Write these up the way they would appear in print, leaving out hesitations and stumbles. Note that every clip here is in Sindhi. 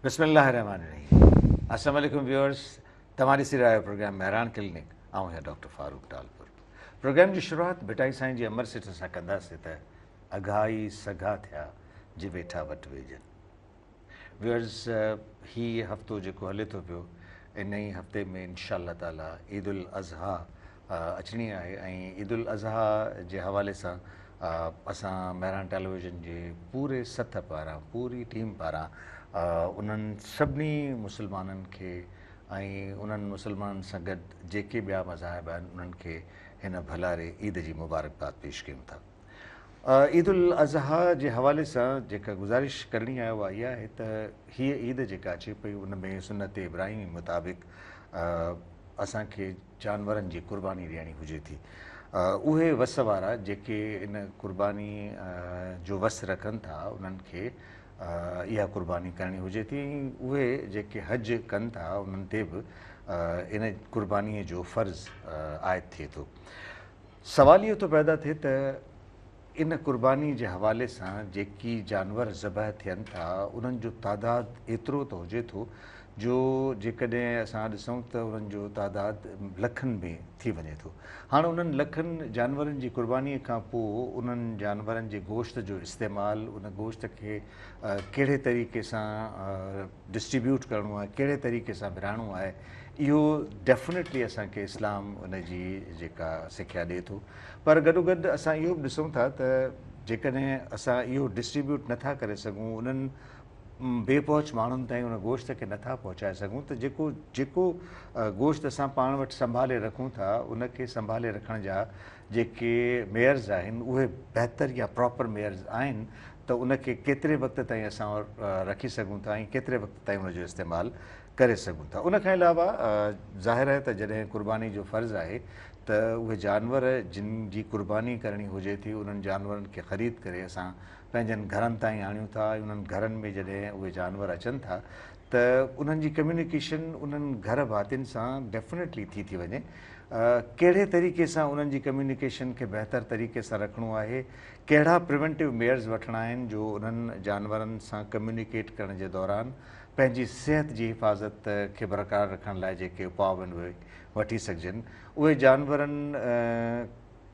بسم الله الرحمٰن الرحيم السلام عليڪم ويورز توهان ڏسي رهيا آهيو پروگرام مهراڻ ڪلينڪ آئون آهيان ڊاڪٽر فاروق ٽالپر پروگرام جي شروعات ڀٽائي سائين جي امر سٽ سان ڪنداسين ته اگها ئي سگها ٿيا جي ويٺا وٽ ويڄن ويورز هي هفتو جيڪو هلي ٿو پيو انهي هفتي ۾ انشاء الله تعالي عيد الاضحيٰ اچڻي آهي ۽ عيد الاضحيٰ جي حوالي سان اسان مهراڻ ٽيليويزن جي پوري سٿ پاران پوري ٽيم پاران انهن سڀني مسلمانن کي ۽ انهن مسلمانن سان گڏ جيڪي ٻيا مذاهب آهن انهن کي هن ڀلاري عيد جي مبارڪباد پيش ڪيون ٿا. عيد الاضحيٰ جي حوالي سان جيڪا گذارش ڪرڻي آهي اها اها آهي ته هيء عيد جيڪا اچي پئي ان ۾ سنت ابراهيمي مطابق اسان کي جانورن جي قرباني ڏيڻي هجي ٿي. اهي وس وارا جيڪي ان قرباني جو وس رکن ٿا انهن کي اها قرباني ڪرڻي هجي ٿي ۽ اهي جيڪي حج ڪن ٿا انهن تي به ان قرباني جو فرض عائد ٿئي ٿو. سوال اهو ٿو پيدا ٿئي ته ان قرباني جي حوالي سان جيڪي جانور ذبح ٿين ٿا انهن جو تعداد ايترو ته هجي ٿو جو جيڪڏهن اسان ڏسون ته انهن جو تعداد لکن ۾ ٿي وڃي ٿو. هاڻ انهن لکن جانورن جي قرباني کان پوء انهن جانورن جي گوشت جو استعمال ان گوشت کي ڪهڙي طريقي سان ڊسٽريبيوٽ ڪرڻو آهي ڪهڙي طريقي سان ورهائڻو آهي اهو ڊيفنيٽلي اسان کي اسلام ان جي جيڪا سکيا ڏئي ٿو پر گڏوگڏ اسان اهو به ڏسون ٿا ته جيڪڏهن اسان اهو ڊسٽريبيوٽ نٿا ڪري سگهون انهن بي پهچ ماڻهن تائين ان گوشت کي نٿا پهچائي سگهون ته جيڪو جيڪو گوشت اسان پاڻ وٽ سنڀالي رکون ٿا ان کي سنڀالي رکڻ جا جيڪي ميئرز آهن اهي بهتر يا پراپر ميئرز آهن ته ان کي ڪيتري وقت تائين اسان رکي سگهون ٿا ۽ ڪيتري وقت تائين ان جو استعمال ڪري سگهون ٿا. ان کان علاوه ظاهر آهي ته جڏهن قرباني جو فرض آهي ته اهي جانور جن جي قرباني ڪرڻي هجي ٿي انهن جانورن کي خريد ڪري اسان پنهنجن گهرن تائين آڻيون ٿا ۽ انهن گهرن ۾ جڏهن اهي جانور اچن ٿا ته انهن جي ڪميونيڪيشن انهن گهر ڀاتين سان ڊيفنيٽلي ٿي ٿي وڃي. ڪهڙي طريقي سان انهن جي ڪميونيڪيشن کي بهتر طريقي سان رکڻو آهي، ڪهڙا پريونٽو ميئرز وٺڻا آهن جو انهن جانورن سان ڪميونيڪيٽ ڪرڻ جي دوران پنهنجي صحت جي حفاظت کي برقرار رکڻ لاء جيڪي اپاء آهن اهي وٺي سگهجن، اهي جانورن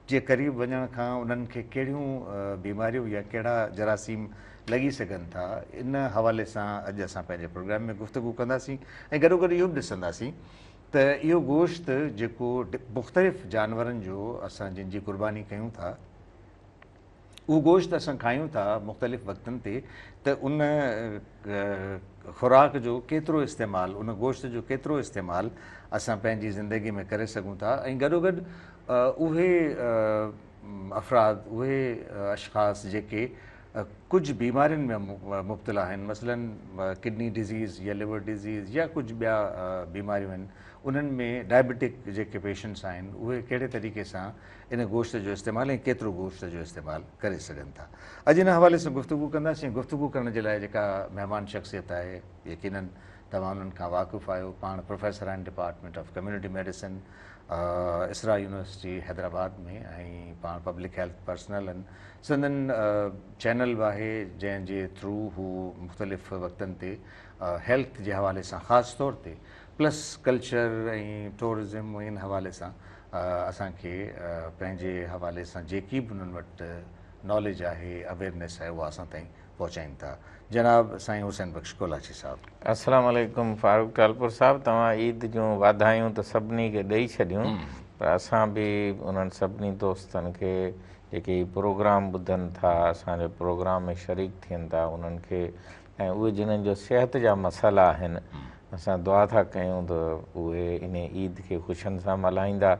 جي قريب وڃڻ کان انهن کي ڪهڙيون بيماريون يا ڪهڙا جراثيم لڳي سگهن ٿا، ان حوالي سان اڄ اسان پنهنجي پروگرام ۾ گفتگو ڪنداسين ۽ گڏوگڏ اهو به ڏسنداسين ته اهو گوشت جيڪو مختلف جانورن جو اسان جن جي قرباني ڪيون ٿا، اهو گوشت اسان کايون ٿا مختلف وقتن تي ته ان خوراڪ جو ڪيترو استعمال ان گوشت جو ڪيترو استعمال اسان پنهنجي زندگي ۾ ڪري سگهون ٿا ۽ گڏوگڏ اهي افراد اهي اشخاص جيڪي ڪجهه بيمارين ۾ مبتلا آهن مثلا ڪڊني ڊزيز يا ليور ڊزيز يا ڪجهه ٻيا بيماريون آهن انهن ۾ ڊائبيٽڪ جيڪي پيشنٽس آهن اهي ڪهڙي طريقي سان ان گوشت جو استعمال ۽ ڪيترو گوشت جو استعمال ڪري سگهن ٿا. اڄ ان حوالي سان گفتگو ڪنداسين ۽ گفتگو ڪرڻ جي لاء جيڪا مهمان شخصيت آهي يقينن توهان انهن کان واقف آهيو پاڻ پروفيسر آهن department of community medicine Isra university Hyderabad ۾ ۽ پاڻ پبلڪ هيلٿ پرسنل آهن سندن چينل به آهي جنهن جي ٿرو هو مختلف وقتن تي هيلٿ جي حوالي سان خاص طور تي پلس ڪلچر ۽ ٽوئرزم ۽ ان حوالي سان اسان کي پنهنجي حوالي سان جيڪي به انهن وٽ ناليج آهي اويرنيس آهي اها اسان تائين پهچائين ٿا جناب سائين حسين بخش ڪولاچي صاحب. السلام عليڪم فاروق ٽالپر صاحب توهان عيد جون واڌايون ته سڀني کي ڏئي ڇڏيون پر اسان به انهن سڀني دوستن کي جيڪي هي پروگرام ٻڌن ٿا اسان جي پروگرام ۾ شريڪ ٿين ٿا انهن کي ۽ اهي جنهن جو صحت جا مسئلا آهن اسان دعا ٿا ڪيون ته اهي انهي عيد کي خوشين سان ملهائيندا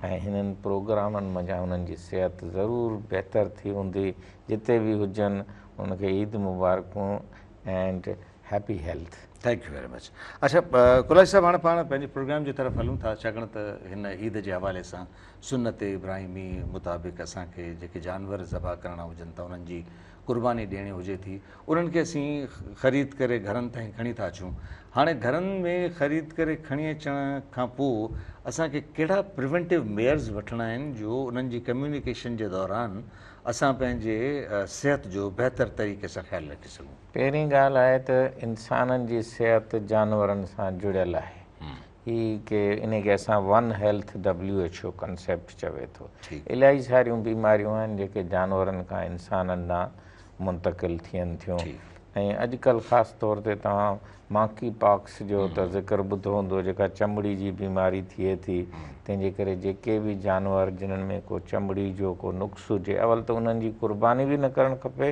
۽ هنن پروگرامن منجهان انهن جي صحت ضرور بهتر ٿي هوندي جتي به هجن انهن کي عيد مبارڪون and happy health. Thank you very much. اڇا ڪولاچي صاحب هاڻي پاڻ پنهنجي پروگرام جي طرف هلون ٿا ڇاڪاڻ ته هن عيد جي حوالي سان سنت ابراهيمي مطابق اسان کي جيڪي جانور ذبح ڪرڻا هجن ٿا انهن جي قرباني ڏيڻي هجي ٿي انهن کي اسين خريد ڪري گهرن تائين کڻي ٿا اچون. هاڻي گهرن ۾ خريد ڪري کڻي اچڻ کان پوء اسان کي ڪهڙا پريونٽو ميئرز وٺڻا آهن جو انهن جي ڪميونيڪيشن جي دوران اسان پنهنجي صحت جو بهتر طريقي سان خيال رکي سگهون؟ پهرين ڳالهه آهي ته انسانن جي صحت جانورن سان جڙيل آهي. هي ڪي انهي کي اسان one health W H O concept چوي ٿو. الاهي ساريون بيماريون آهن جيڪي جانورن کان انسانن ڏانهن منتقل ٿين ٿيون ۽ اڄڪلهه خاص طور تي توهان مانڪي پاڪس جو ته ذڪر ٻڌو هوندو جيڪا چمڙي جي بيماري ٿئي ٿي تنهن جي ڪري جيڪي به جانور جنهن ۾ ڪو چمڙي جو ڪو نقص هجي اول ته انهن جي قرباني به نه ڪرڻ کپي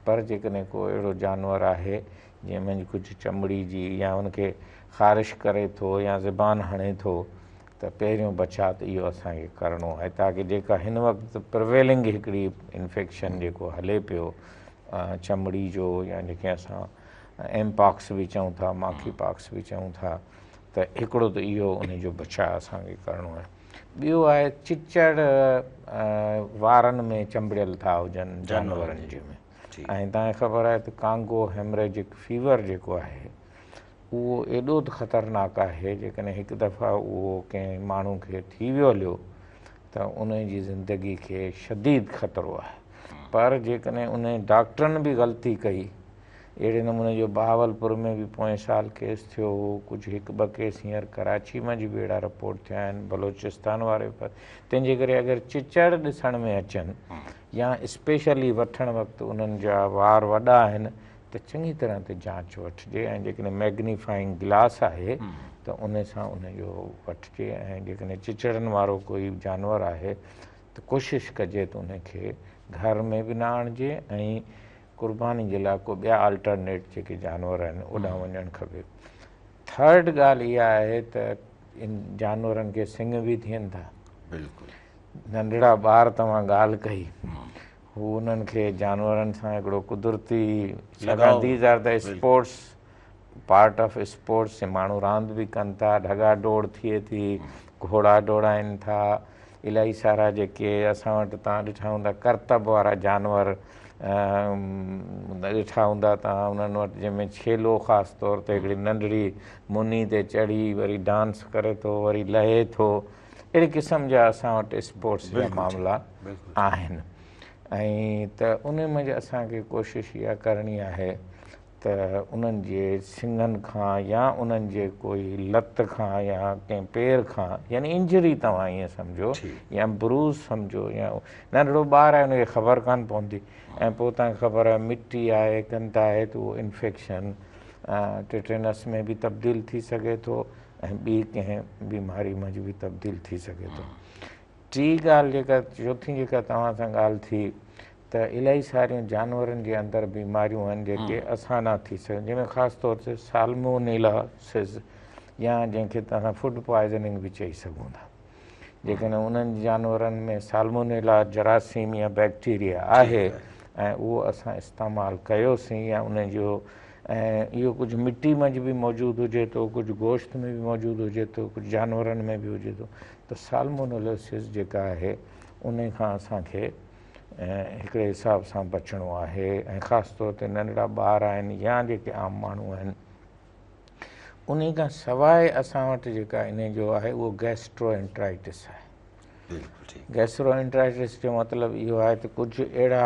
پر جيڪڏهن ڪو اهڙو جانور آهي جنهن منجهه ڪجهه چمڙي جي يا ان کي خارش ڪري ٿو يا زبان هڻي ٿو ته پهريون بچاء ته اهو اسان کي ڪرڻو آهي تاڪه جيڪا هن وقت پرويلنگ هڪڙي انفيڪشن جيڪو هلي پيو چمڙي جو يا جنهن کي اسان ايم پاڪس به چئون ٿا ماکي پاڪس به چئون ٿا ته هڪڙو ته اهو ان جو بچاء اسان کي ڪرڻو آهي. ٻيو آهي چچڙ وارن ۾ چنبڙيل ٿا هجن جانورن جي ۾ ۽ توهان کي خبر آهي ته ڪانگو هيمريجڪ فيور جيڪو آهي اهو ايڏو ته خطرناڪ آهي جيڪڏهن هڪ دفعا اهو ڪنهن ماڻهو کي ٿي ويو هليو ته ان جي زندگي کي شديد خطرو آهي پر جيڪڏهن ان ڊاڪٽرن به غلطي ڪئي اهڙي نموني جو بهاولپور ۾ به پوئين سال ڪيس ٿيو هو، ڪجهه هڪ ٻه ڪيس هينئر ڪراچي منجهه به اهڙا رپورٽ ٿيا آهن، بلوچستان واري پر تنهن جي ڪري اگر چچڙ ڏسڻ ۾ اچن يا اسپيشلي وٺڻ وقت انهن جا وار وڏا آهن ته چڱي طرح تي جانچ وٺجي ۽ جيڪڏهن ميگنيفائنگ گلاس آهي ته ان سان ان جو وٺجي ۽ جيڪڏهن چچڙن وارو ڪوئي جانور آهي ته ڪوشش ڪجي ته ان کي گهر ۾ به نه آڻجي ۽ قرباني جي لاء ڪو ٻيا آلٽرنيٽ جيڪي جانور آهن اوڏانهن وڃڻ کپي. ٿرڊ ڳالهه اها آهي ته ان جانورن کي سڱ به ٿين ٿا. بلڪل. ننڍڙا ٻار توهان ڳالهه ڪئي هو انهن کي جانورن سان هڪڙو قدرتي لڳاء these are the sports part of sports ماڻهو راند به ڪن ٿا ڍڳا ڊوڙ ٿئي ٿي گهوڙا ڊوڙائن ٿا الاهي سارا جيڪي اسان وٽ توهان ڏٺا هوندا ڪرتب وارا جانور ڏٺا هوندا توهان انهن وٽ جنهن ۾ ڇيلو خاص طور تي هڪڙي ننڍڙي مني تي چڙهي وري ڊانس ڪري ٿو وري لهي ٿو اهڙي قسم جا اسان وٽ اسپورٽس جا معاملا آهن ۽ ته ان منجهه اسان کي ڪوشش اها ڪرڻي آهي ته انهن جي سڱن کان يا انهن جي ڪوئي لت کان يا ڪنهن پير کان يعني انجري توهان ائين سمجهو يا بروز سمجهو يا ننڍڙو ٻار آهي ان کي خبر ڪانه پوندي ۽ پوء توهان کي خبر آهي مٽي آهي گند آهي ته اهو انفيڪشن ٽيٽينس ۾ به تبديل ٿي سگهي ٿو ۽ ٻي ڪنهن بيماري منجهه به تبديل ٿي سگهي ٿو. ٽي ڳالهه جيڪا چوٿين جيڪا توهان سان ڳالهه ٿي ته الاهي ساريون جانورن جي اندر بيماريون آهن جيڪي اسان نه ٿي سگهن جنهن ۾ خاص طور تي سالمونيلاسز يا جنهن کي توهان فوڊ پوائزننگ به چئي سگهون ٿا جيڪڏهن انهن جانورن ۾ سالمونيلا جراثيم يا بيڪٽيريا آهي ۽ اهو اسان استعمال ڪيوسين يا ان جو ۽ اهو ڪجهه مٽي منجهه به موجود هجي ٿو ڪجهه گوشت ۾ به موجود هجي ٿو ڪجهه جانورن ۾ به هجي ٿو ته سالمونيلوسز جيڪا آهي ان کان اسان کي هڪڙي حساب سان بچڻو آهي ۽ خاص طور تي ننڍڙا ٻار آهن يا جيڪي عام ماڻهو آهن انهي کان سواء اسان وٽ جيڪا انهي جو آهي اهو گيسٽرو انٽرائٽس آهي. بلڪل ٺيڪ. گيسٽرو انٽرائٽس جو مطلب اهو آهي ته ڪجهه اهڙا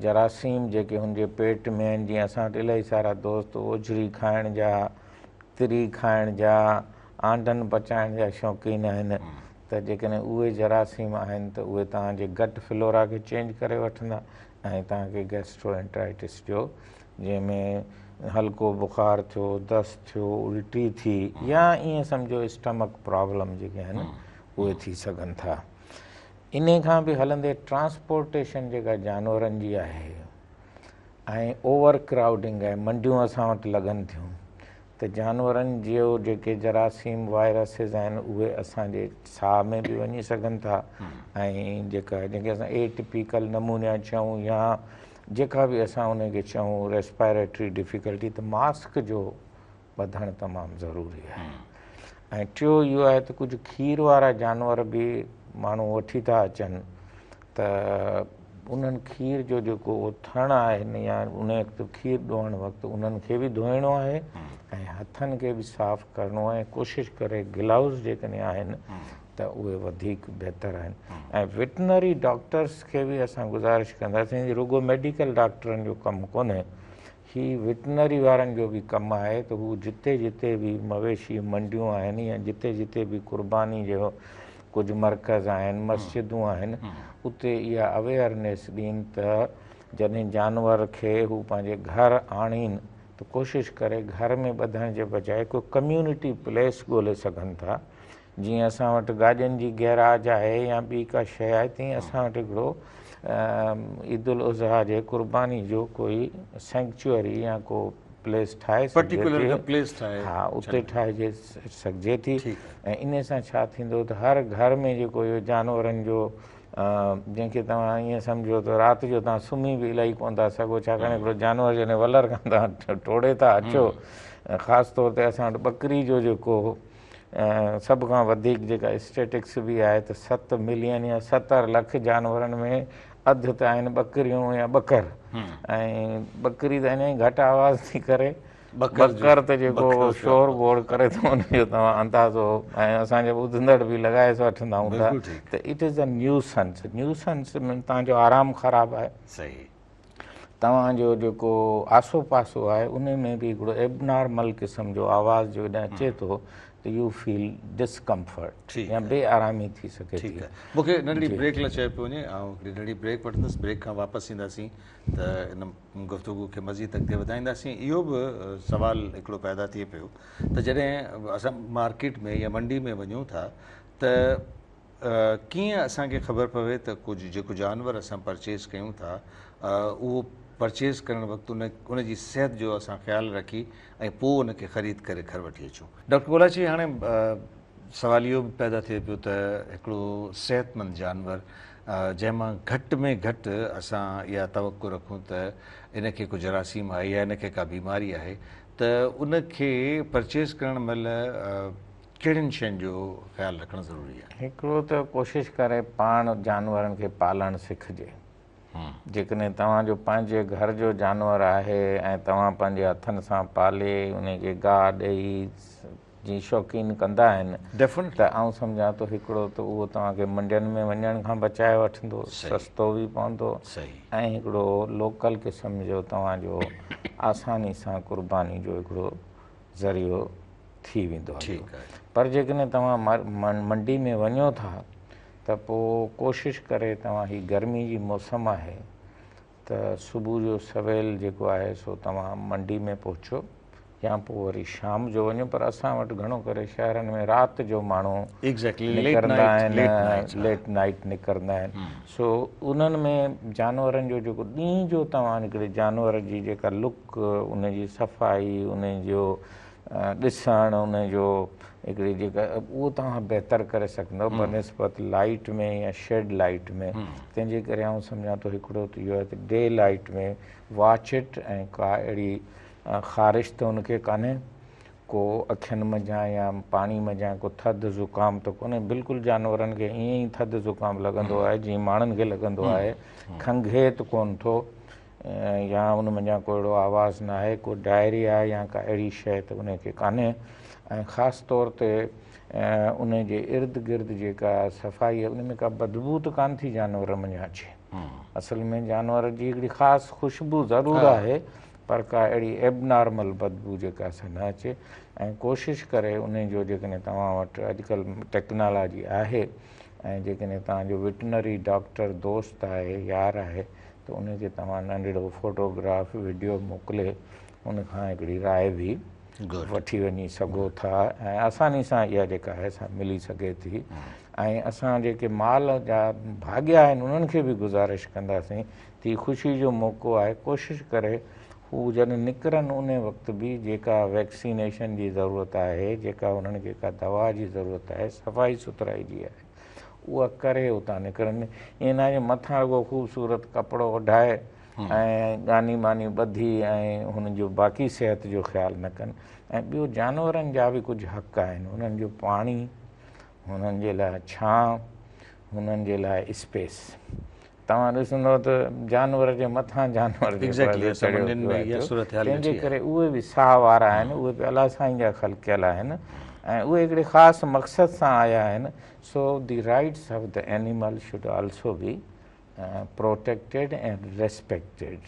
جراثيم جيڪي هن جي پيٽ ۾ آهن جيئن اسان وٽ الاهي سارا دوست اوجهري کائڻ جا تري کائڻ جا آنڊن پچائڻ جا شوقين آهن ته جيڪڏهن اهي جراثيم آهن ته اهي توهان جي گٽ فلورا کي چينج ڪري وٺندا ۽ توهان کي گيسٽرو انٽرائٽس جو جنهن ۾ هلڪو بخار ٿيو، دست ٿيو، الٽي ٿي يا ائين سمجهو اسٽمڪ پرابلم جيڪي آهن اهي ٿي سگهن ٿا. انهي کان به هلندي ٽرانسپورٽيشن جيڪا جانورن جي آهي ۽ اوور ڪرائوڊنگ آهي منڊيون اسان وٽ لڳن ٿيون ته جانورن جو جيڪي جراثيم وائرسز آهن اهي اسان جي ساهه ۾ به وڃي سگهن ٿا ۽ جيڪا جنهن کي اسان اي ٽپيڪل نمونيا چئون يا جيڪا به اسان ان کي چئون ريسپائريٽري ڊفيڪلٽي ته ماسڪ جو ٻڌڻ تمام ضروري آهي ۽ ٽيو اهو آهي ته ڪجهه کير وارا جانور به ماڻهو وٺي ٿا اچن ته انهن کير جو جيڪو اهو ٿڻ آهن يا ان وقت کير ڏوهڻ وقت انهن کي به ڌوئڻو آهي ۽ هٿن کي به صاف ڪرڻو آهي ڪوشش ڪري گلائوز جيڪڏهن آهن ته اهي وڌيڪ بهتر آهن ۽ وٽنري ڊاڪٽرس کي به اسان گذارش ڪنداسين رڳو ميڊيڪل ڊاڪٽرن جو ڪم ڪونهي، هي وٽنري وارن جو به ڪم آهي ته هو جتي جتي به مويشي منڊيون آهن يا جتي جتي به قرباني جو ڪجهه مرڪز آهن، مسجدون آهن، اتي اها اويئرنيس ڏين ته جڏهن جانور کي هو پنهنجي گهر آڻين ته ڪوشش ڪري گهر ۾ ٻڌڻ جي بجاء ڪو ڪميونٽي پليس ڳولي سگهن ٿا. جيئن اسان وٽ گاڏين جي گيراج آهي يا ٻي ڪا شيء آهي تيئن اسان وٽ هڪڙو عيد الاضحيٰ جي قرباني جو ڪوئي سينڪچوئري يا ڪو پليس ٺاهي سگهجي ٿي. ها اتي ٺاهجي سگهجي ٿي ۽ انهي سان ڇا ٿيندو ته هر گهر ۾ جيڪو اهو جانورن جو جنهن کي توهان ائين سمجهو ته رات جو توهان سمهي به الائي ڪونه ٿا سگهو ڇاڪاڻ هڪڙو جانور جڏهن ولر کان توهان ٽوڙي ٿا اچو خاص طور تي اسان وٽ ٻڪري جو جيڪو سڀ کان وڌيڪ جيڪا اسٽيٽڪس به آهي ته 7 ملين يا 70 لک جانورن ۾ اڌ ته آهن ٻڪريون يا ٻڪر ۽ ٻڪري ته اڃا ئي گهٽ آواز ٿي ڪري، ٻڪر ته جيڪو شور گوڙ ڪري ٿو ان جو توهان اندازو ۽ اسان جا ٻڌندڙ به لڳائي وٺندا هوندا ته it is a nuisance, nuisance ۾ توهان جو آرام خراب آهي. صحيح. توهان جو جيڪو آسو پاسو آهي ان ۾ به هڪڙو ايبنارمل قسم جو آواز جو جڏهن اچي ٿو ته يو فيل ڊسڪمفرٽ يا بي آرامي ٿي سگهي ٿي. ٺيڪ آهي مون کي ننڍڙي بريڪ لاء چيو پيو وڃي، آئون هڪڙي ننڍڙي بريڪ وٺندس، بريڪ کان واپس اينداسين ته ان گفتگو کي مزيد اڳتي وڌائينداسين. اهو به سوال هڪڙو پيدا ٿئي پيو ته جڏهن اسان مارڪيٽ ۾ يا منڊي ۾ وڃون ٿا ته ڪيئن اسان کي خبر پوي ته ڪجهه جيڪو جانور اسان پرچيز ڪيون ٿا اهو پرچيز ڪرڻ وقت ان ان جي صحت جو اسان خيال رکي ۽ پوء ان کي خريد ڪري گهر وٺي اچون. ڊاڪٽر ڪولاچي هاڻي سوال اهو به پيدا ٿئي پيو ته هڪڙو صحتمند جانور جنهن مان گهٽ ۾ گهٽ اسان اها توقع رکون ته ان کي ڪو جراثيم آهي يا ان کي ڪا بيماري آهي ته ان کي پرچيز ڪرڻ مهل ڪهڙين شين جو خيال رکڻ ضروري آهي؟ هڪڙو ته ڪوشش ڪري پاڻ جانورن کي پالڻ سکجي. جيڪڏهن توهان جو پنهنجي گهر جو جانور آهي ۽ توهان پنهنجي هٿن سان پالي ان کي گاهه ڏئي جيئن شوقين ڪندا آهن ته آئون سمجهان ٿو هڪڙو ته اهو توهان کي منڊين ۾ وڃڻ کان بچائي وٺندو، سستو به پوندو ۽ هڪڙو لوڪل قسم جو توهان جو آساني سان قرباني جو هڪڙو ذريعو ٿي ويندو هليو. پر جيڪڏهن توهان منڊي ۾ وڃو ٿا ته پوء ڪوشش ڪري توهان هي گرمي جي موسم آهي ته صبح جو سويل جيڪو آهي سو توهان منڊي ۾ پهچو يا پوء وري شام جو وڃو پر اسان وٽ گهڻو ڪري شهرن ۾ رات جو ماڻهو نڪرندا آهن ليٽ نائيٽ نڪرندا آهن سو انهن ۾ جانورن جو جيڪو ڏينهن جو توهان هڪڙي جانور جي جيڪا لڪ ان جي صفائي ان جو ڏسڻ ان جو هڪڙي جيڪا اهو توهان بهتر ڪري سگهندؤ بنسبت لائيٽ ۾ يا شيڊ لائيٽ ۾ تنهن جي ڪري آئون سمجهان ٿو هڪڙو ته اهو آهي ته ڊي لائيٽ ۾ واچ it ۽ ڪا اهڙي خارش ته ان کي ڪانهي ڪو اکين منجهان يا پاڻي منجهان ڪو ٿڌ زڪام ته ڪونهي بلڪل جانورن کي ائين ئي ٿڌ زڪام لڳندو آهي جيئن ماڻهن کي لڳندو آهي کنگهي ته ڪونه ٿو يا ان منجهان ڪو اهڙو آواز نه آهي ڪو ڊائريا يا ڪا اهڙي شيء ته ان کي ڪانهي ۽ خاص طور تي ان جي ارد گرد جيڪا صفائي آهي ان ۾ ڪا بدبو ته ڪانه ٿي جانور منجهان اچي اصل ۾ جانور جي هڪڙي خاص خوشبو ضرور آهي پر ڪا اهڙي ايبنارمل بدبو جيڪا سا نه اچي ۽ ڪوشش ڪري انهي جو جيڪڏهن توهان وٽ اڄڪلهه ٽيڪنالاجي آهي ۽ جيڪڏهن توهان جو وٽنري ڊاڪٽر دوست آهي يار آهي ته انهي کي توهان ننڍڙو فوٽوگراف وڊيو موڪلي ان کان هڪڙي راء به وٺي وڃي سگهو ٿا ۽ آساني سان اها جيڪا آهي سا ملي سگهي ٿي ۽ اسان جيڪي مال جا ڀاڳيا آهن انهن کي به گذارش ڪنداسين ته هي خوشي جو موقعو آهي ڪوشش ڪري هو جڏهن نڪرن انهي وقت به جيڪا ويڪسينيشن جي ضرورت آهي جيڪا انهن کي ڪا دوا جي ضرورت آهي صفائي سٿرائي جي آهي اها ڪري اتان نڪرن ائين ناهي جو مٿان رڳو خوبصورت ڪپڙو اوڍائي ۽ ڳاني ماني ٻڌي ۽ هن جو باقي صحت جو خيال نه ڪن ۽ ٻيو جانورن جا به ڪجهه حق آهن انهن جو پاڻي هنن جي لاء ڇانء هنن جي لاء اسپيس توهان ڏسندؤ ته جانور جي مٿان جانور جيڪو آهي سو چڙهيو پيو آهي تنهن جي ڪري اهي به ساهه وارا آهن اهي به الله سائين جا خلقيل آهن ۽ اهي هڪڙي خاص مقصد سان آيا آهن so the rights of the animal should also be protected ۽ respected.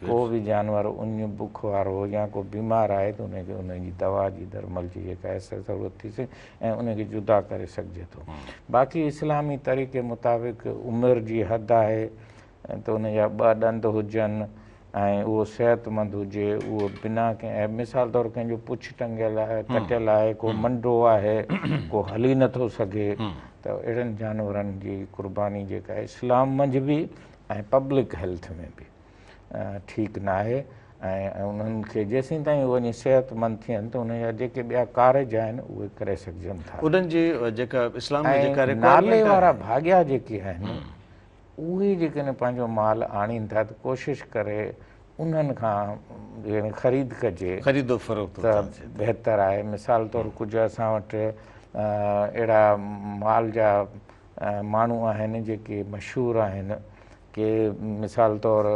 ڪو به جانور اڃ بک وارو يا ڪو بيمار آهي ته ان کي ان جي دوا جي درمل جي جيڪا آهي سا ضرورت ٿي سگهي ۽ ان کي جدا ڪري سگهجي ٿو. باقي اسلامي طريقي مطابق عمر جي حد آهي ته ان جا ٻه ڏند هجن ۽ اهو صحتمند هجي اهو بنا ڪنهن عيب مثال طور ڪنهن جو پڇ ٽنگيل آهي ڪٽيل آهي ڪو منڊو آهي ڪو هلي نٿو سگهي ته اهڙن جانورن جي قرباني جيڪا اسلام منجهه به ۽ پبلڪ هيلٿ ۾ به ٺيڪ ناهي ۽ انهن کي جيسين تائين اهي وڃي صحتمند ٿين ته انهن جا جيڪي ٻيا ڪارج آهن اهي ڪري سگهجن ٿا. انهن جي جيڪا اسلام ۾ جيڪا ۽ رڪوائرمينٽ نالي آهي. وارا ڀاڳيا جيڪي آهن اهي جيڪڏهن پنهنجو مال آڻين ٿا ته ڪوشش ڪري انهن کان خريد ڪجي خريد و فروخت ته بهتر آهي. مثال طور ڪجهه اسان وٽ اهڙا مال جا ماڻهو آهن جيڪي مشهور آهن ڪي مثال طور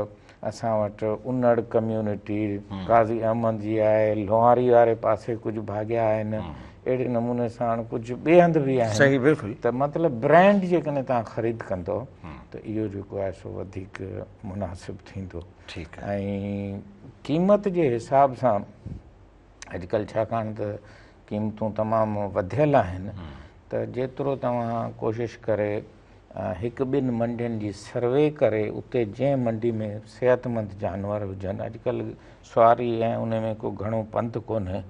اسان وٽ انڙ ڪميونٽي قاضي احمد جي آهي، لوهاري واري پاسي ڪجهه ڀاڳيا آهن، اهڙي نموني ساڻ ڪجهه ٻئي هنڌ به آهن. صحيح بلڪل. ته مطلب برانڊ جيڪڏهن توهان خريد ڪندو ته اهو جيڪو آهي سو وڌيڪ مناسب ٿيندو. ٺيڪ آهي. ۽ قيمت جي حساب سان اڄڪلهه ڇاڪاڻ ته قيمتون تمام وڌيل آهن ته جيترو توهان ڪوشش ڪري هڪ ٻن منڊين جي سروي ڪري اتي جنهن منڊي ۾ صحتمند جانور هجن اڄڪلهه سواري ۽ ان ۾ ڪو گهڻو پنڌ ڪونهي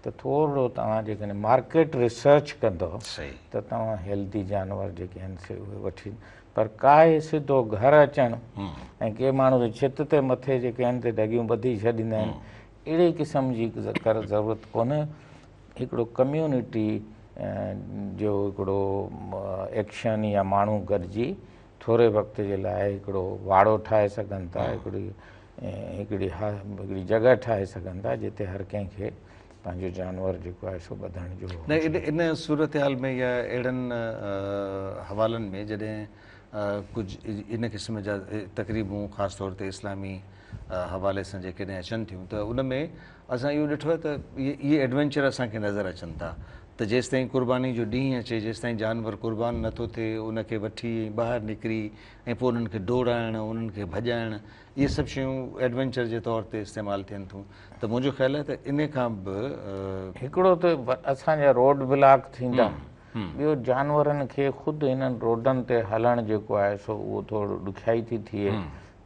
ته ٿورڙو توهان جيڪڏهن مارڪيٽ ريسرچ ڪندو ته توهان هيلدي جانور جيڪي آهن سي اهي وٺي پر ڪاهي سڌو گهر اچڻ ۽ ڪي ماڻهو ته ڇت تي مٿي جيڪي آهن تي ڍڳيون ٻڌي ڇڏيندا آهن اهڙي قسم جي ضرورت ڪونهي. هڪڙو ڪميونٽي جو هڪڙو ايڪشن يا ماڻهو گڏجي ٿوري وقت جي لاء هڪڙو واڙو ٺاهي سگهن ٿا، هڪڙي هڪڙي هڪڙي جڳهه ٺاهي سگهن ٿا جتي هر ڪنهن کي پنهنجو جانور جيڪو آهي سو ٻڌڻ جو نه ان صورتحال ۾ يا اهڙن حوالن ۾ جڏهن ڪجهه ان قسم جا تقريبون خاص طور تي اسلامي حوالي سان جيڪڏهن اچن ٿيون ته ان ۾ اسان اهو ڏٺو آهي ته اهي ايڊوينچر اسان کي نظر اچن ٿا ته جيستائين قرباني جو ڏينهن اچي جيستائين جانور قربان نٿو ٿئي ان کي وٺي ۽ ٻاهر نڪري ۽ پوء انهن کي ڊوڙائڻ انهن کي ڀڄائڻ اهي سڀ شيون ايڊوينچر جي طور تي استعمال ٿين ٿيون ته منهنجو خيال آهي ته ان کان به. هڪڙو ته اسان جا روڊ بلاڪ ٿيندا ٻيو جانورن کي خود هنن روڊن تي هلڻ جيڪو آهي سو اهو ٿورو ڏکيائي ٿي ٿئي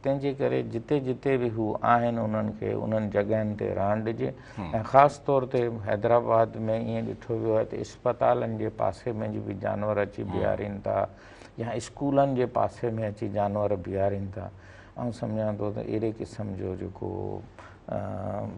تنهن جي ڪري جتي جتي به هو آهن انهن کي انهن جڳهين تي رهڻ ڏجي ۽ خاص طور تي حيدرآباد ۾ ائين ڏٺو ويو آهي ته اسپتالن جي پاسي ۾ به جانور اچي بيهارين ٿا يا اسڪولن جي پاسي ۾ اچي جانور بيهارين ٿا. آئون سمجهان ٿو ته اهڙي قسم جو جيڪو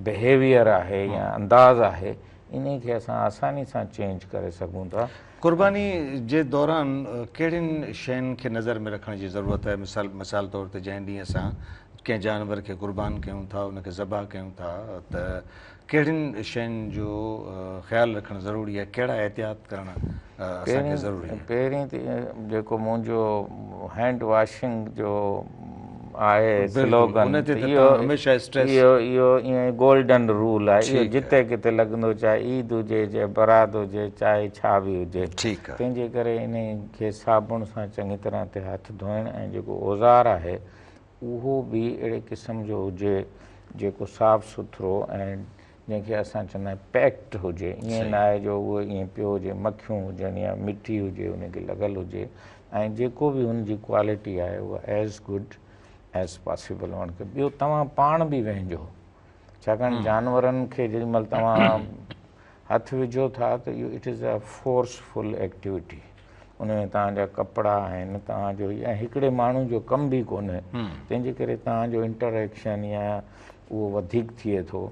بهيويئر آهي يا انداز آهي انهي کي اسان آساني سان چينج ڪري سگهون ٿا. قرباني جي دوران ڪهڙين شين کي نظر ۾ رکڻ جي ضرورت آهي؟ مثال مثال طور تي جنهن ڏينهن اسان ڪنهن جانور کي قربان ڪيون ٿا ان کي ذبح ڪيون ٿا ته ڪهڙين شين جو خيال رکڻ ضروري آهي ڪهڙا احتياط ڪرڻ اسان کي ضروري آهي؟ پهرين ته جيڪو منهنجو هينڊ واشنگ جو آهي سلوگن اهو اهو ائين گولڊن رول آهي اهو جتي ڪٿي لڳندو چاهي عيد هجي چاهي برات هجي چاهي ڇا به هجي تنهن جي ڪري انهي کي صابڻ سان چڱي طرح تي هٿ ڌوئڻ ۽ جيڪو اوزار آهي اهو به اهڙي قسم جو هجي جيڪو صاف سٿرو ۽ جنهن کي اسان چوندا آهيون پيڪڊ هجي ائين نه آهي جو اهو ائين پيو هجي مکيون هجن يا مٽي هجي ان کي لڳل هجي ۽ جيڪو به هن جي ڪوالٽي آهي اها ايز گڊ ايز پاسيبل هئڻ کپي. ٻيو توهان پاڻ به وهنجو ڇاڪاڻ جانورن کي جيڏي مهل توهان هٿ وجهو ٿا ته اهو it is a forceful activity ان ۾ توهان جا ڪپڙا آهن توهان جو ۽ هڪڙي ماڻهو جو ڪم به ڪونهي تنهن جي ڪري توهان جو انٽر ايڪشن يا اهو وڌيڪ ٿئي ٿو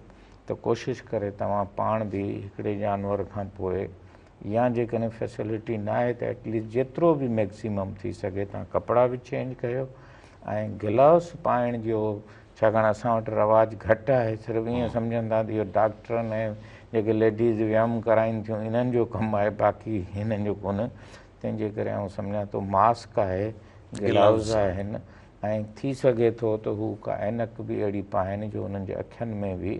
ته ڪوشش ڪري توهان پاڻ به هڪڙي جانور کان پوء يا جيڪڏهن فيسلٽي نه آهي ته ايٽليسٽ جيترو به ميڪسيمم ٿي سگهي توهان ڪپڙا به چينج ڪيو ۽ گلوز پائڻ جو ڇاڪاڻ اسان وٽ رواج گهٽ آهي صرف ائين سمجهن ٿا ته اهو ڊاڪٽرن ۽ جيڪي ليڊيز ويم ڪرائين ٿيون انهن جو ڪم آهي باقي هنن جو ڪونهي تنهن جي ڪري آئون سمجهان ٿو ماسڪ آهي گلوز آهن ۽ ٿي سگهي ٿو ته هو ڪا عينڪ به اهڙي پائن جو انهن جي اکين ۾ به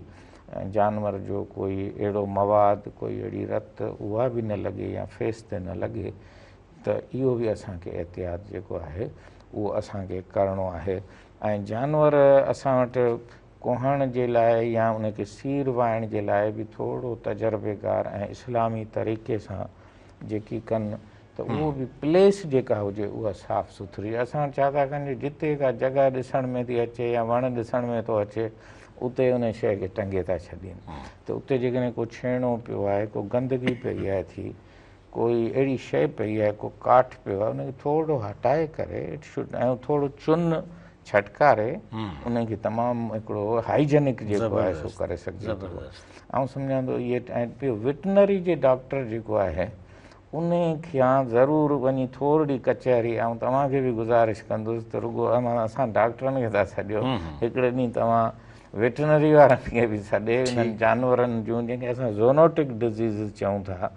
جانور جو ڪوئي اهڙو مواد، ڪوئي اهڙي رت اها به نه لڳي يا فيس تي نه لڳي ته اهو به اسان کي احتياط جيڪو آهي اهو اسان کي ڪرڻو آهي. ۽ جانور اسان وٽ ڪهڻ جي لاء يا ان کي سير وائڻ جي لاء به ٿورو تجربيڪار ۽ اسلامي طريقي سان جيڪي ڪن ته اهو به پليس جيڪا هجي اها صاف سٿري. اسان وٽ ڇا ٿا ڪن جو جتي ڪا جڳهه ڏسڻ ۾ ٿي اچي يا وڻ ڏسڻ ۾ ٿو اچي اتي ان شيء کي ٽنگي ٿا ڇڏين. ته اتي جيڪڏهن ڪو ڇيڻو پيو آهي، ڪو گندگي پئي آهي ٿي، ڪوئي اهڙي شيء پئي آهي، ڪو ڪاٺ پيو آهي، ان کي ٿورو هٽائي ڪري it should ۽ ٿورو چن ڇٽڪاري ان کي تمام هڪڙو هائيجينڪ جيڪو آهي سو ڪري سگهجي ٿو. آئون سمجهان ٿو اهي ۽ ٻيو ويٽنري جي ڊاڪٽر جيڪو آهي ان کان ضرور وڃي ٿورڙي ڪچهري. آئون توهان کي به گذارش ڪندس ته رڳو اسان ڊاڪٽرن کي ٿا سڏيو، هڪڙي ڏينهن توهان ويٽنري وارن کي به سڏي انهن جانورن جون جنهن کي اسان زونوٽڪ ڊزيزز چئون ٿا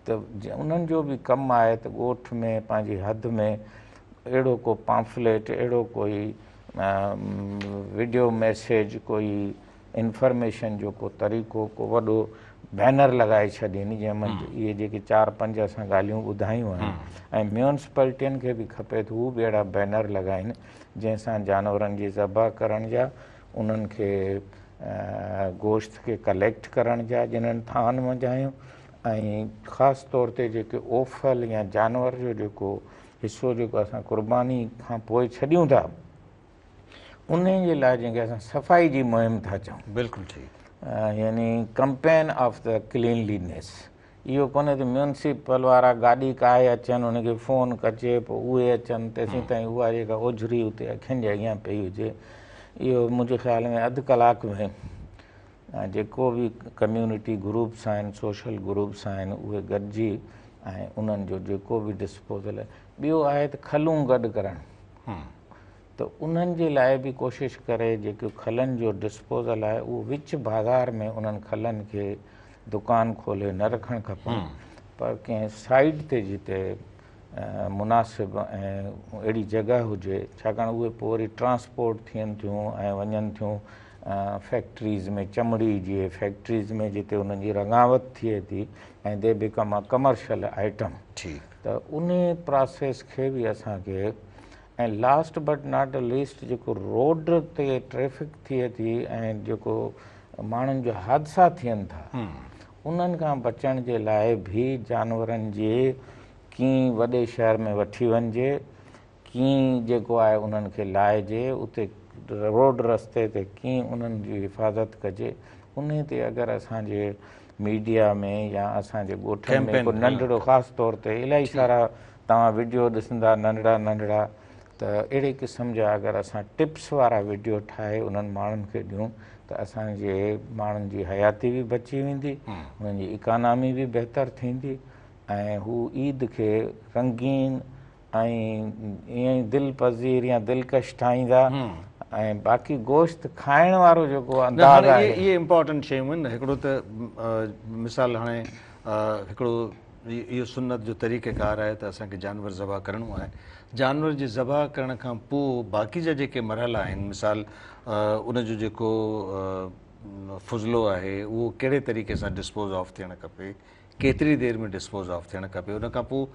ته انهن جو به ڪم آهي ته ڳوٺ ۾ پنهنجي حد ۾ اهڙو ڪو پامفليٽ، اهڙو ڪوئي وڊيو ميسيج، ڪوئي انفارميشن جو ڪو طريقو، ڪو وڏو بينر لڳائي ڇڏين جنهن ۾ اهي جيڪي 4 5 اسان ڳالهيون ٻڌايون آهن. ۽ ميونسپلٽين کي به کپي ته هو به اهڙا بينر لڳائين جنهن سان جانورن جي ذبح ڪرڻ جا، انهن کي گوشت کي ڪليڪٽ ڪرڻ جا جنهن ٿان منجهايون، ۽ خاص طور تي جيڪي اوفل يا جانور جو جيڪو حصو جيڪو اسان قرباني کان پوء ڇڏيون ٿا انهي جي لاء جنهن کي اسان صفائي جي مهم ٿا چئون. بلڪل ٺيڪ. يعني ڪمپين آف the cleanliness. اهو ڪونهي ته ميونسپل وارا گاڏي ڪاهي اچن، ان کي فون ڪجي پوء اهي اچن، تيسين تائين اها جيڪا اوجهري اتي اکين جي اڳيان پئي هجي. اهو منهنجي خيال ۾ اڌ ڪلاڪ ۾ جيڪو به ڪميونٽي گروپس آهن، سوشل گروپس آهن، اهي گڏجي ۽ انهن جو جيڪو به ڊسپوزل. ٻيو آهي ته کلون گڏ ڪرڻ، ته انهن جي لاء به ڪوشش ڪري جيڪو کلن جو ڊسپوزل آهي اهو وچ بازار ۾ انهن کلن کي دڪان کولي نه رکڻ کپن، پر ڪنهن سائيڊ تي جتي مناسب ۽ اهڙي جڳهه هجي، ڇاڪاڻ اهي پوء وري ٽرانسپورٽ ٿين ٿيون ۽ وڃن ٿيون فيڪٽريز ۾، چمڙي جي فيڪٽريز ۾ جتي انهن جي رڱاوت ٿئي ٿي ۽ the become a commercial item. ته انهي پراسيس کي به اسان کي. ۽ Last but not the least جيڪو روڊ تي ٽريفڪ ٿئي ٿي ۽ جيڪو ماڻهن جو حادثا ٿين ٿا انهن کان بچڻ جي لاء به جانورن جي ڪين وڏي شهر ۾ وٺي وڃجي، ڪين جيڪو آهي انهن کي لائجي، اتي روڊ رستي تي ڪين انهن جي حفاظت ڪجي. انهي تي اگر اسان جي ميڊيا ۾ يا اسان جي ڳوٺن ۾ ڪو ننڍڙو خاص طور تي الاهي سارا توهان وڊيو ڏسندا ننڍڙا ننڍڙا، ته اهڙي قسم جا اگر اسان ٽپس وارا وڊيو ٺاهي انهن ماڻهن کي ڏيون ته اسان جي ماڻهن جي حياتي به بچي ويندي، انهن جي اڪانامي به بهتر ٿيندي ۽ هو عيد کي رنگين ۽ ائين ئي دل پذير يا دلڪش ٺاهيندا. ۽ باقي گوشت کائڻ وارو جيڪو انداز آهي. اهي امپارٽنٽ شيون آهن. هڪڙو ته مثال هاڻي هڪڙو اهو سنت جو طريقه ڪار آهي ته اسان کي جانور ذبح ڪرڻو آهي. جانور جي ذبح ڪرڻ کان پوء باقي جا جيڪي مرحلا آهن، مثال ان جو جيڪو فضلو آهي اهو ڪهڙي طريقي سان ڊسپوز آف ٿيڻ کپي، ڪيتري دير ۾ ڊسپوز آف ٿيڻ کپي، ان کان پوء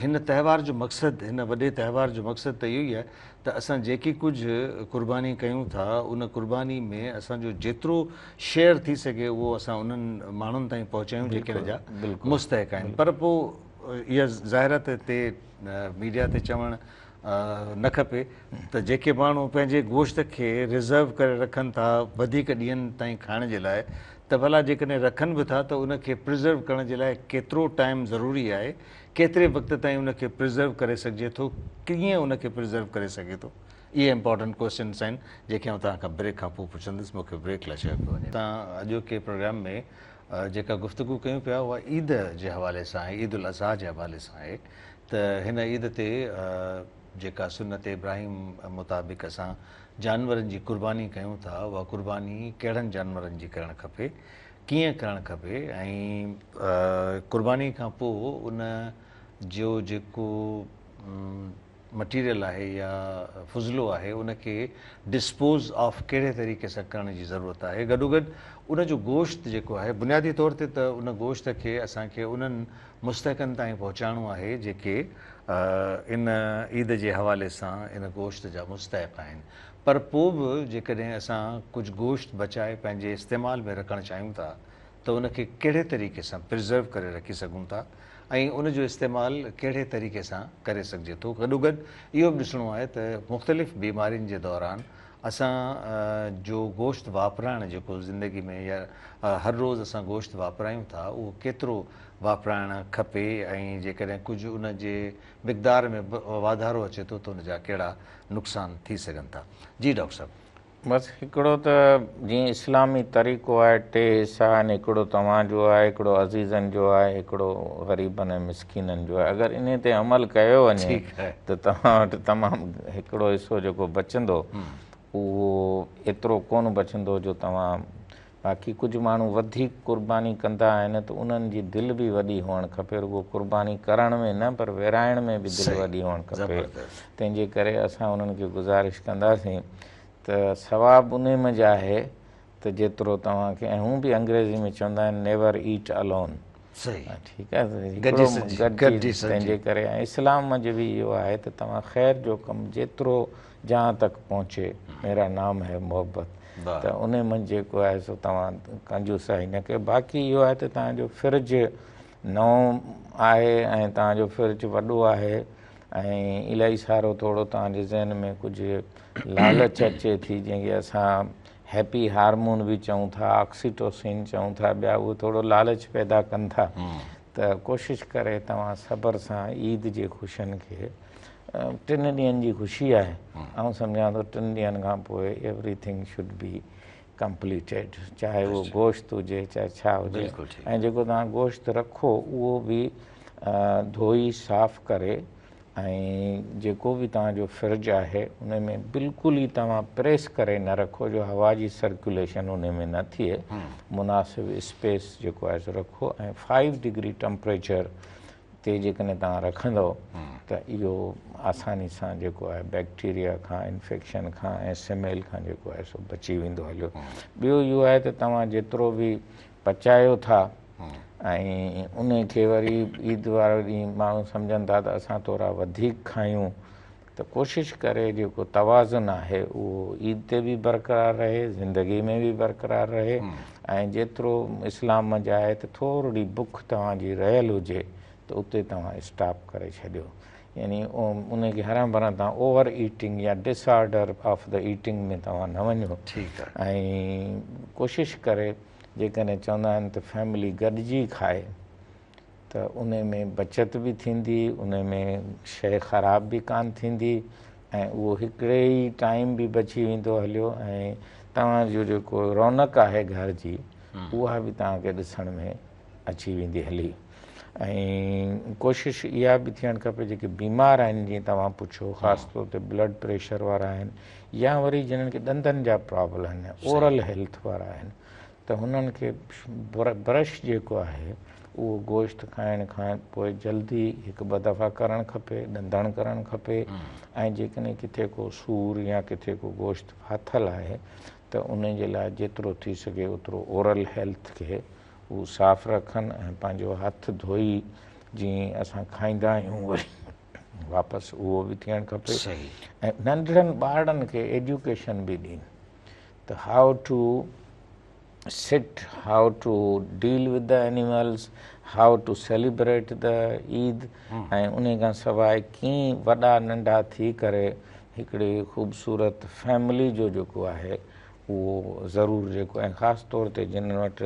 هن تهوار جو مقصد، هن وڏي تهوار جو مقصد ته اهو ئي آهي ته اسان جيڪي ڪجهه قرباني ڪيون ٿا ان قرباني ۾ اسان جو جيترو شيئر ٿي سگهي اهو اسان انهن ماڻهن تائين پهچايون جيڪي ان جا مستحق آهن. پر پوء اها ظاهر آهي ته هتي ميڊيا تي چوڻ نه کپي ته جيڪي ماڻهو پنهنجي گوشت کي ريزرو ڪري رکن ٿا وڌيڪ ڏينهن تائين کائڻ جي لاء ته ڀلا جيڪڏهن رکن به ٿا ته ان کي پريزرو ڪرڻ جي لاء ڪيترو ٽائيم ضروري آهي، ڪيتري وقت تائين ان کي پريزرو ڪري سگهجي ٿو، ڪيئن ان کي پريزرو ڪري سگهي ٿو، اهي امپارٽنٽ ڪوئسچنس آهن جيڪي آئون توهان کان بريڪ کان پوء پڇندس، مون کي بريڪ لاء چيو پيو وڃي. توهان اڄوڪي پروگرام ۾ جيڪا گفتگو ڪيون پيا اها عيد جي حوالي سان آهي، عيد الاضحيٰ جي حوالي سان آهي ته هن عيد تي جيڪا سنت ابراهيم مطابق اسان جانورن جي قرباني ڪيون ٿا اها قرباني ڪهڙن جانورن جي ڪرڻ کپي، ڪيئن ڪرڻ کپي ۽ قرباني کان پوء ان جو جيڪو مٽيريل آهي يا فضلو آهي ان کي ڊسپوز آف ڪهڙي طريقي سان ڪرڻ جي ضرورت آهي گڏوگڏ ان جو گوشت جيڪو آهي بنيادي طور تي ته ان گوشت کي اسان کي انهن مستحقن تائين پهچائڻو آهي جيڪي ان عيد جي حوالي سان ان گوشت جا مستحق آهن پر پوء به جيڪڏهن اسان ڪجهه گوشت بچائي پنهنجي استعمال ۾ رکڻ چاهيون ٿا ته ان کي ڪهڙي طريقي سان پرزرو ڪري رکي سگهون ٿا ۽ ان جو استعمال ڪهڙي طريقي سان ڪري سگهجي ٿو. گڏوگڏ اهو به ڏسڻو آهي ته مختلف بيمارين جي دوران اسان جو گوشت واپرائڻ جيڪو زندگي ۾ يا هر روز اسان گوشت واپرايون ٿا اهو ڪيترو واپرائڻ کپي ۽ جيڪڏهن ڪجهه ان جي مقدار ۾ واڌارو اچي ٿو ته ان جا ڪهڙا نقصان ٿي سگهن ٿا. جي ڊاڪٽر صاحب. بس هڪڙو ته جيئن اسلامي طريقو آهي ٽي حصا آهن هڪڙو توهان جو آهي هڪڙو عزيزن جو آهي هڪڙو غريبن ۽ مسڪينن جو آهي اگر انهي تي عمل ڪيو وڃي ته توهان وٽ تمام هڪڙو حصو جيڪو بچندو اهو ايترو ڪونه بچندو جو توهان باقي ڪجهه ماڻهو وڌيڪ قرباني ڪندا آهن ته انهن جي دل به وڏي هئڻ کپي رڳو قرباني ڪرڻ ۾ نه پر ورهائڻ ۾ به دل وڏي هئڻ کپي تنهن جي ڪري اسان انهن کي گذارش ڪنداسين ته ثواب انهي منجهه آهي ته جيترو توهان کي ۽ هون به انگريزي ۾ چوندا آهن نيور ايٽ الون ٺيڪ آهي گڏجي تنهن جي ڪري ۽ اسلام منجهه به اهو آهي ته توهان خير جو ڪم جيترو جهان تڪ پهچي ميرا نام هي محبت ته انهي منجهه جيڪو آهي سو توهان ڪنجوسائي نه ڪيو باقي اهو آهي ته توهان جو فرج نئون آهي ۽ توهان جو فرج وڏو آهي ۽ الاهي سارو ٿورو توهان جي ذهن ۾ ڪجهه لالچ اچي ٿي جنهن کي اسان هيپي هارمون به چئون ٿا آڪسيٽوسين چئون ٿا ٻيا اهي ٿورو لالچ پيدا ڪن ٿا ته ڪوشش ڪري توهان صبر سان عيد جي خوشين کي ٽن ڏينهن جي خوشي آهي آئون سمجهان ٿو ٽن ڏينهن کان پوء every thing should be completed چاهي اهو گوشت هجي چاهي ڇا هجي ۽ جيڪو توهان گوشت رکو اهو به ڌوئي صاف ڪري ۽ جيڪو به توهان جو فرج آهي ان ۾ بلڪل ئي توهان پريس ڪري نه رکو جو هوا جي سرڪيوليشن ان ۾ نه ٿئي مناسب اسپيس جيڪو آهي سو رکو ۽ 5 ڊگري ٽمپريچر تي جيڪڏهن توهان رکندؤ ته اهو آساني سان جيڪو آهي بيڪٽيريا کان انفيڪشن کان ۽ سميل کان جيڪو آهي سو بچي ويندو هليو. ٻيو اهو آهي ته توهان جيترو به پچايو ٿا ۽ ان کي وري عيد وارو ڏينهن ماڻهو سمجهن ٿا ته اسان ٿورا وڌيڪ کايون ته ڪوشش ڪري جيڪو توازن آهي اهو عيد تي به برقرار رهي زندگي ۾ به برقرار رهي ۽ جيترو اسلام منجهه آهي ته ٿورڙي بک توهان جي رهيل هجي ته اتي توهان اسٽاپ ڪري ڇڏيو يعني ان کي هران ڀران توهان اوور ايٽنگ يا disorder of the eating ۾ توهان نه وڃو ۽ ڪوشش ڪري جيڪڏهن چوندا آهن ته فيملي گڏجي کائي ته ان ۾ بچت به ٿيندي، ان ۾ شيء خراب به ڪانه ٿيندي ۽ اهو هڪڙي ئي ٽائيم به بچي ويندو هليو ۽ توهان جو جيڪو رونق آهي گهر جي اها به توهان کي ڏسڻ ۾ اچي ويندي هلي ۽ ڪوشش اها به ٿيڻ کپي جيڪي بيمار آهن جيئن توهان پڇيو خاص طور تي بلڊ پريشر وارا آهن يا وري جنن کي ڏندن جا پرابلم آهن اورل هيلٿ وارا آهن ته هنن کي برش جيڪو آهي اهو گوشت کائڻ کان پوء جلدي هڪ ٻه دفعا ڪرڻ کپي، ڏندڻ ڪرڻ کپي ۽ جيڪڏهن ڪٿي ڪو سور يا ڪٿي ڪو گوشت ڦاٿل آهي ته ان جي لاء جيترو ٿي سگهي اوترو اورل هيلٿ کي هو صاف رکن ۽ پنهنجو هٿ ڌوئي جيئن اسان کائيندا آهيون وري واپس اهو به ٿيڻ کپي ۽ ننڍڙن ٻارڙن کي ايجوڪيشن به ڏين ته how to sit, how to deal with the animals, how to celebrate the Eid ۽ انهي کان سواء ڪيئن وڏا ننڍا ٿي ڪري هڪڙي خوبصورت فيملي جو جيڪو آهي اهو ضرور جيڪو ۽ خاص طور تي جن وٽ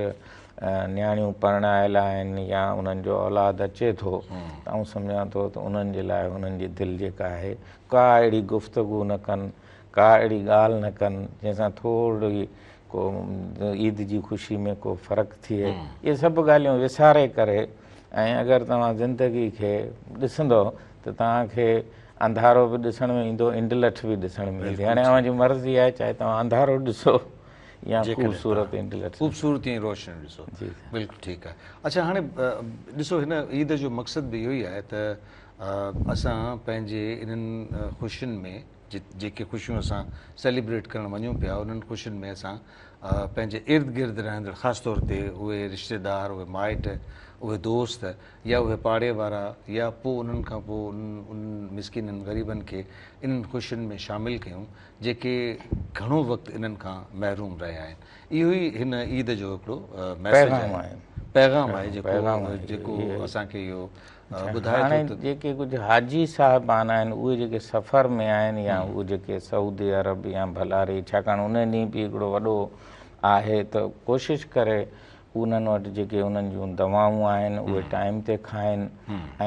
نياڻيون پرڻايل آهن يا انهن جو اولاد اچي ٿو ته آئون سمجهان ٿو ته انهن جي لاء انهن جي دل جيڪا آهي ڪا اهڙي گفتگو نه ڪن ڪا اهڙي ڳالهه نه ڪن جنهن سان ٿورڙي ڪو عيد جي خوشي ۾ ڪو فرق ٿئي. اهي سڀ ڳالهيون وساري ڪري ۽ اگر توهان زندگي کي ڏسندؤ ته توهان کي انڌارو به ڏسڻ ۾ ايندو انڊلٺ به ڏسڻ ۾ ايندي. هاڻي اوهان جي مرضي آهي چاهي توهان انڌارو ڏسو يا خوبصورت انڊلٺ. خوبصورتي ۽ روشني ڏسو. بلڪل ٺيڪ آهي. اڇا هاڻي ڏسو هن عيد جو مقصد به اهو ئي آهي ته اسان پنهنجي انهن خوشين ۾ جيڪي خوشيون اسان سيليبريٽ ڪرڻ وڃون پيا انهن خوشين ۾ اسان پنهنجي ارد گرد رهندڙ خاص طور تي اهي رشتيدار، اهي مائٽ، اهي دوست يا اهي پاڙي وارا يا پوء انهن کان پوء انهن مسڪينن غريبن کي انهن خوشين ۾ شامل ڪيون جيڪي گهڻو وقت انهن کان محروم رهيا آهن. اهو ئي هن عيد جو هڪڙو ميسيج آهي، پيغام آهي جيڪو اسان کي اهو ٻڌائي ٿو ته. جيڪي ڪجهه حاجي صاحبان آهن اهي جيڪي سفر ۾ آهن يا اهي جيڪي سعودي عرب يا ڀلاري ڇاڪاڻ ان ڏينهن به هڪڙو وڏو آهي ته ڪوشش ڪري انهن وٽ جيڪي انهن جون دوائون آهن اهي ٽائيم تي کائن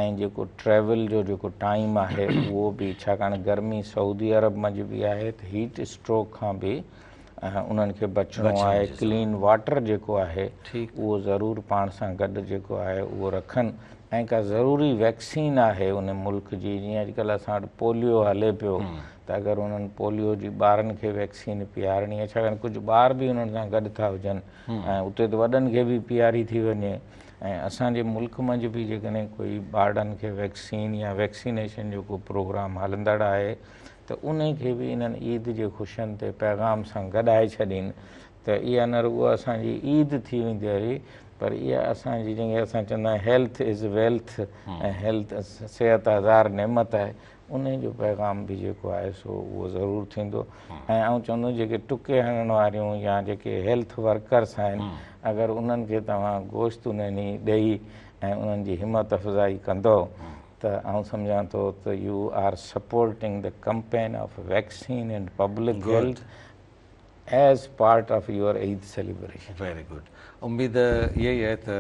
۽ جيڪو ٽريول جو جيڪو ٽائيم آهي اهو به ڇاڪاڻ گرمي سعودي عرب منجهه به آهي ته هيٽ اسٽروڪ کان به انهن کي بچڻو آهي ڪلين واٽر جيڪو آهي اهو ضرور پاڻ سان گڏ جيڪو آهي اهو رکن ۽ ڪا ضروري ويڪسين آهي ان ملڪ جي جيئن اڄڪلهه اسان وٽ پوليو هلي پيو ته اگر انهن پوليو جي ٻارن کي ويڪسين پيارڻي آهي ڇاڪاڻ ڪجهه ٻار به انهن سان گڏ ٿا هجن ۽ اتي ته وڏن کي به پياري ٿي وڃي ۽ اسان جي ملڪ منجهه به جيڪڏهن ڪوئي ٻارڙن کي ويڪسين يا ويڪسينيشن جو ڪو پروگرام هلندڙ آهي ته انهي کي به انهن عيد جي خوشين تي پيغام سان گڏائي ڇڏين ته اها نه رڳو اسان جي عيد ٿي ويندي هلي پر اها اسان جي جنهن کي اسان چوندا آهيون هيلٿ از ويلٿ ۽ هيلٿ صحت هزار نعمت آهي انهي جو پيغام به جيڪو آهي سو اهو ضرور ٿيندو ۽ آئون چوندم جيڪي ٽڪي هڻڻ واريون يا جيڪي هيلٿ ورڪرس آهن اگر انهن کي توهان گوشت انهن ڏينهن ڏئي ۽ انهن جي همت افزائي ڪندو ته آئون سمجهان ٿو ته you are supporting the campaign of vaccine and public health as part of your Eid celebration. Very good اميد اها ئي آهي ته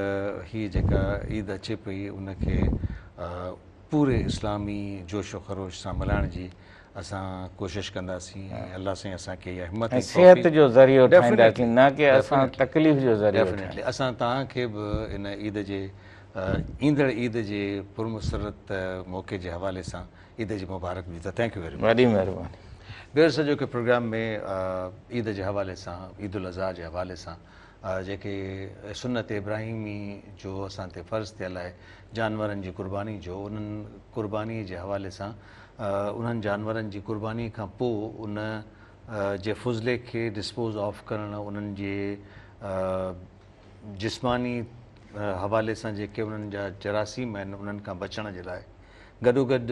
هي جيڪا عيد اچي پئي ان کي پوري اسلامي جوش و خروش سان ملهائڻ جي اسان ڪوشش ڪنداسين ۽ الله سائين اسان کي اها همت ۽ صحت جو ذريعو ٺاهينداسين نه ڪي اسان تڪليف جو ذريعو ٺاهيون. اسان توهان کي به ان عيد جي ايندڙ عيد جي پرمسرت موقعي جي حوالي سان عيد جي مبارڪ ڏيون ٿا thank you very much. وڏي مهرباني. ويورز اڄوڪي پروگرام ۾ عيد جي حوالي سان عيد الاضحيٰ جي حوالي سان جيڪي سنت ابراهيمي جو اسان تي فرض ٿيل آهي جانورن جي قرباني جو انهن قرباني جي حوالي سان انهن جانورن جي قرباني کان پوء ان جي فضلي کي ڊسپوز آف ڪرڻ انهن جي جسماني حوالي سان جيڪي انهن جا جراثيم آهن انهن کان بچڻ جي لاء گڏوگڏ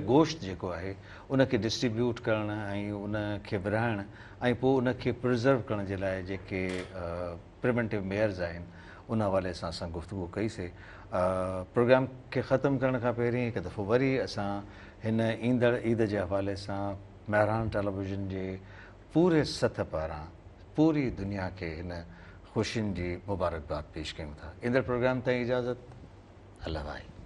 گوشت جيڪو آهي ان کي ڊسٽريبيوٽ ڪرڻ ۽ ان کي ورهائڻ ۽ پوء ان کي پرزرو ڪرڻ جي لاء جيڪي پريونٽو ميئرز آهن ان حوالي سان اسان گفتگو ڪئي سي. پروگرام کي ختم ڪرڻ کان پهرين هڪ دفعو وري اسان هن ايندڙ عيد جي حوالي سان مهراڻ ٽيليويزن جي پوري سٿ پاران پوري دنيا کي هن خوشين جي مبارڪباد پيش ڪيون ٿا. ايندڙ پروگرام تائين اجازت الله واهي.